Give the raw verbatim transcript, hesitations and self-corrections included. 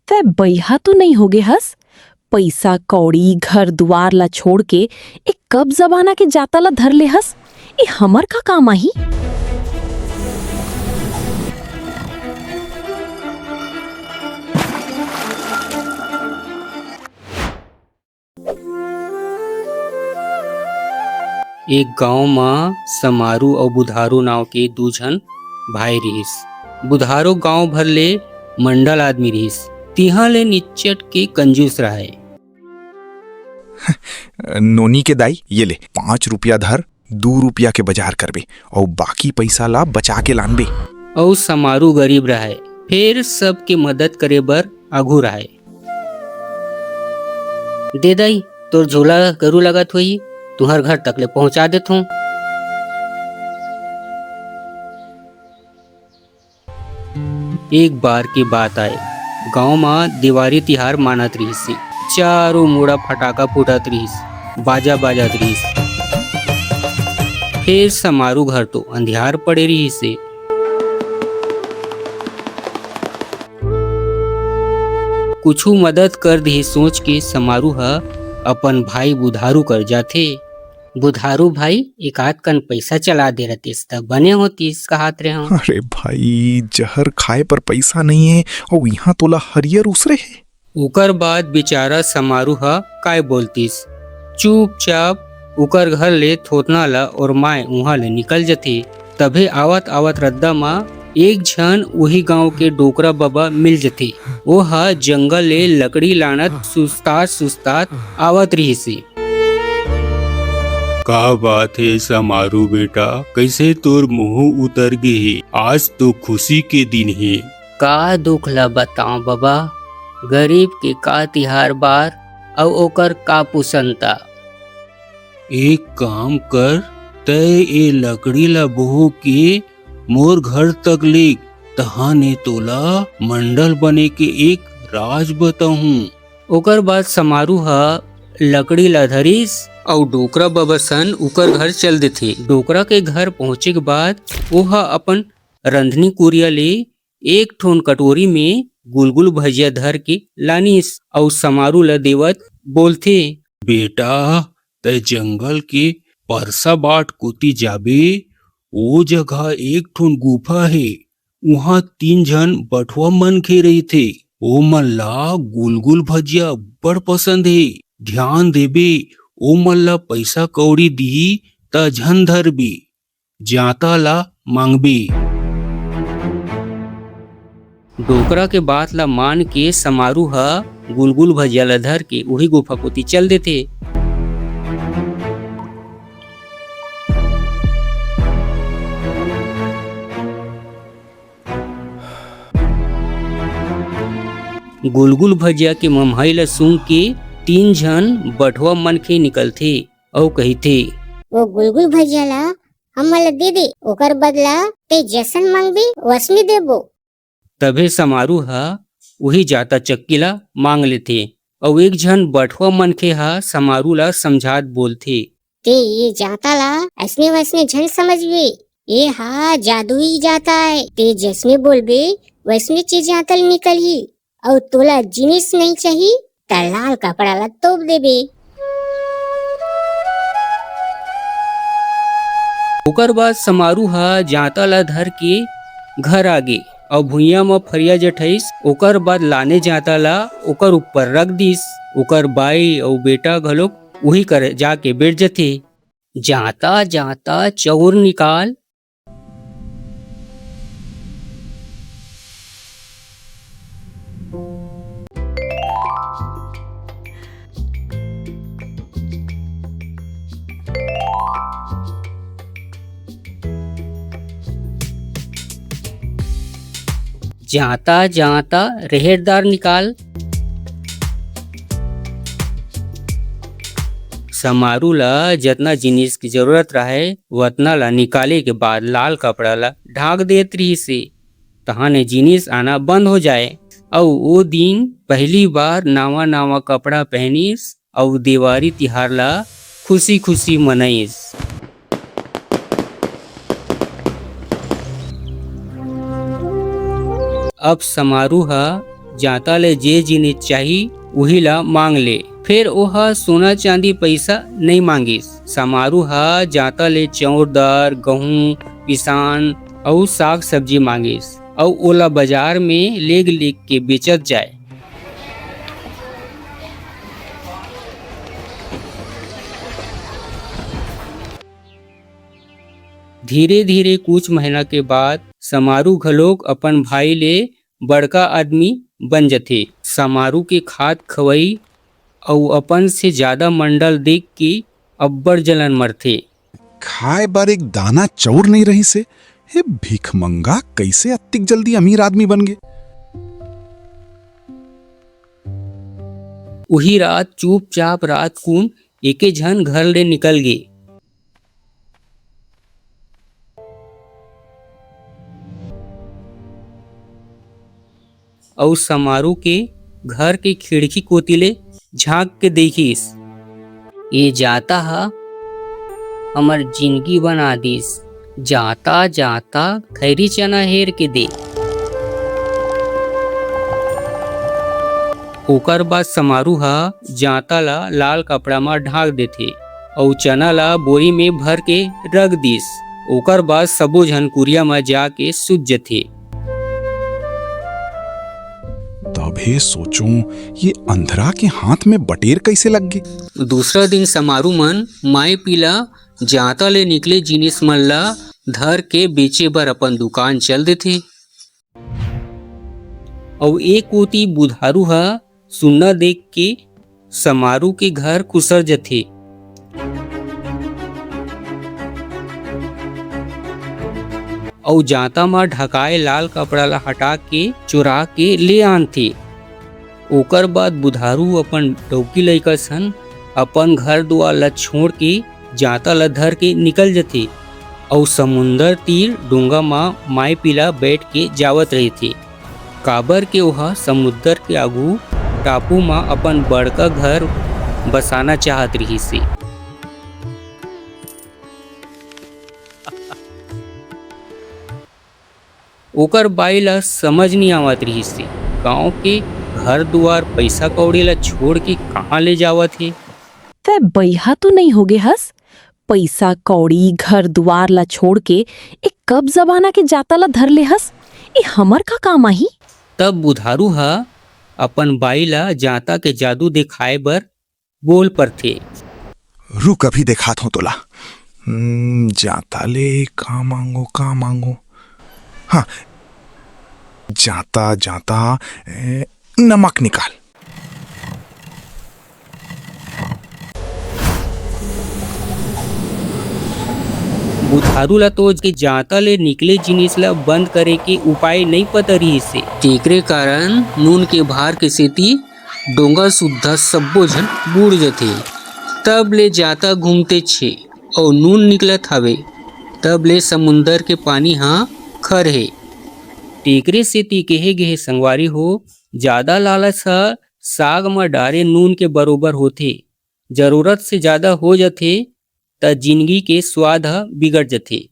तै बइहा तो नइ होगे हस? पइसा कौड़ी, घर दुवार ला छोड़ के ए कब जमाना के जांता ला धर ले हस? ए हमर का काम आही? एक गांव म समारू अउ बुधारू नांव के दू झन भाई रिहिस। बुधारू गांव भर ले मंडल आदमी रिहिस, तिहां ले निच्चट के कंजूस रहय। नोनी के दाई, ये ले, पाँच रुपया धर, दू रुपया के बजार करबे, अउ बाकी पइसा ला बचा के लानबे। अउ समारू गरीब रहय, फेर सबके मदद करे बर आघू रहय। दे दाई, तोर झोला गरू लगत होही, तुंहर घर तक ले पहुंचा देथों। एक बार के बात आय, गांव म देवारी तिहार मानत रिहिस हे। चारों मुड़ा फटाका फूटत रिहिस, बाजा बाजत रिहिस। फेर समारू घर तो अंधियार पड़े रिहिस हे। कुछु मदद कर दिही सोच के समारू ह अपन भाई बुधारू कर जाथे। बुधारू भाई, एकाध कन पइसा चला दे रहतिस त बने होतिस, कहत रेहेंव। अरे भाई, जहर खाए पर पइसा नइ हे, अउ इहां तोला हरियर उसरे हे। ओकर बाद बिचारा समारू ह काय बोलतिस, चुपचाप ओकर घर ले थोथना ल ओरमाए उहां ले निकल जथे। तभे आवत-आवत रद्दा म एक झन उही गांव के डोकरा बबा मिल जथे। ओह जंगल ले लकड़ी लानत सुस्तात-सुस्तात आवत रिहिस हे। का बात हे समारू बेटा, कइसे तोर मुंह उतर गे हे? आज तो खुशी के दिन हे। का दुख ल बतांव बबा, गरीब के का तिहार बार अउ ओकर का पुसनता। एक काम कर, तैं ए लकड़ी ल बोह के मोर घर तक लेग, तहाने तोला मंडल बने के एक राज बताहूं। ओकर बाद समारू ह लकड़ी ल धरिस अउ डोकरा बबा सन उकर घर चल देथे। डोकरा के घर पहुंचे के बाद ओह अपन रंधनी कुरिया ले एक ठोन कटोरी में गुलगुल भजिया धर के लानिस अउ समारू ल देवत बोलथे, बेटा, तैं जंगल के परसा बाट कोती जाबे, ओ जगह एक ठोन गुफा हे, उहां तीन झन बठवा मनखे रहिथे। ओमन ला गुलगुल भजिया बड़ पसंद हे। ध्यान देबे, ओमन ला पइसा कौड़ी दिही, त झन धरबे, जांता ला मांगबे। डोकरा के बात ला मान के समारू ह गुलगुल भजिया ला धर के उही गुफा कोती चल देथे। गुलगुल भजिया के ममहाई ल सूंघ के तीन झन बठवा मनखे निकलथे अउ कहिथे, "ओ गुलगुल भजिया ल हमन ल दे दे, ओकर बदला ते जसन मांगबे, वसने देबो।" तभे समारू ह उही जांता चक्की ल मांग लेथे अउ एक झन बठवा मनखे ह समारू ल समझात बोलथे, ते ये जांता ला अइसने वइसने झन समझबे, ये हा जादुई जांता आय। ते जइसने बोलबे, वइसने चीज जांता ले निकलही। अउ तोला जिनिस नइ चाही, त लाल कपड़ा ला तोप देबे। ओकर बाद समारू हा जांता ला धर के घर आ गे। अउ भुइयां म फरिया जठइस, ओकर बाद लाने जांता ला ओकर ऊपर रख दिस। ओकर बाई अउ बेटा घलोक उही कर जाके बइठ जथे। जांता जांता चउर निकाल। जांता जांता रेहेर दार निकाल। समारू ला जतना जिनिस के जरूरत रहय, वतना ला निकाले के बाद लाल कपड़ा ला ढांक देत रिहिस हे, तहाने जिनिस आना बंद हो जाय। अउ ओ दिन पहिली बार नावा-नावा कपड़ा पहनिस अउ देवारी तिहार ला खुशी-खुशी मनइस। अब समारू ह जांता ले जे जिनिस चाही, उही ला मांग ले। फेर ओह सोना चांदी पइसा नइ मांगिस। समारू ह जांता ले चाउर दार, गहूं, पिसान अउ साग सब्जी मांगिस अउ ओला बाजार में लेग लेग के बेचत जाय। धीरे-धीरे कुछ महीना के बाद समारू घलोक अपन भाई ले बड़का आदमी बन जथे। समारू के खात खवई अउ अपन से जादा मंडल देख के अब्बड़ जलन मरथे। खाए बर एक दाना चउर नइ रहिस हे। हे भिखमंगा, कइसे अत्तिक जल्दी अमीर आदमी बन गे? उही रात चुपचाप रात कुन एके झन घर ले निकल गे। अउ समारू के घर के खिड़की कोति ले झांक के देखिस। ए जांता ह हमर जिनगी बना दिस। जांता, जांता, खैरी चना हेर के दे। ओकर बाद समारू ह जांता ला लाल कपड़ा म ढांक देथे अउ चना ला बोरी में भर के रख दिस। ओकर बाद सबो झन कुरिया म जाके सुत जथे। तभे सोचों, ये अंधरा के हाथ में बटेर कइसे लग गे? दूसरा दिन समारू मन माई पीला जांता ले निकले जिनिस मन ला धर के बेचे बर अपन दुकान चल देथे। अउ ए कोती बुधारू ह सुन्ना देख के समारू के घर खुसर जथे अउ जांता म ढकाए लाल कपड़ा ला हटा के चोरा के ले आनथे। ओकर बाद बुधारू अपन डौकी लइका सन अपन घर दुआर ला छोड़ के जांता ला धर के निकल जथे अउ समुंदर तीर डोंगा म माई पीला बैठ के जावत रहिथे, काबर के ओहा समुंदर के आगू टापू म अपन बड़का घर बसाना चाहत रिहिस हे। ओकर बाई ला समझ नइ आवत रिहिस हे, गांव के घर दुआर, पइसा कौड़ी ला छोड़ के कहां ले जावत हे। तै बइहा तो नइ होगे हस? पइसा कौड़ी, घर दुआर ला छोड़ के ए कब जमाना के जांता ला धर ले हस? ए हमर का काम आही? तब बुधारू ह अपन बाई ला जांता के जादू देखाए बर बोल परथे। रुक, अभी देखात हों तोला। हम्म, जांता ले का मांगों, का मांगों? हां, जांता, जांता, ए, नमक निकाल। बुधारू ला तो के जांता ले निकले जिनिस ला बंद करे के उपाय नइ पता रिहिस हे। तेकरे कारण नून के भार के सेती डोंगा सुद्धा सब्बो झन बूड़ जथे। तब ले जांता घूमतेच हे अउ नून निकलत हावे, तब ले समुंदर के पानी ह खर हे। तेकरे सेती केहे गेहे संगवारी हो, जादा लालच ह साग म डारे नून के बरोबर होथे। जरूरत से जादा हो जथे, त जिनगी के स्वाद ह बिगड़ जथे।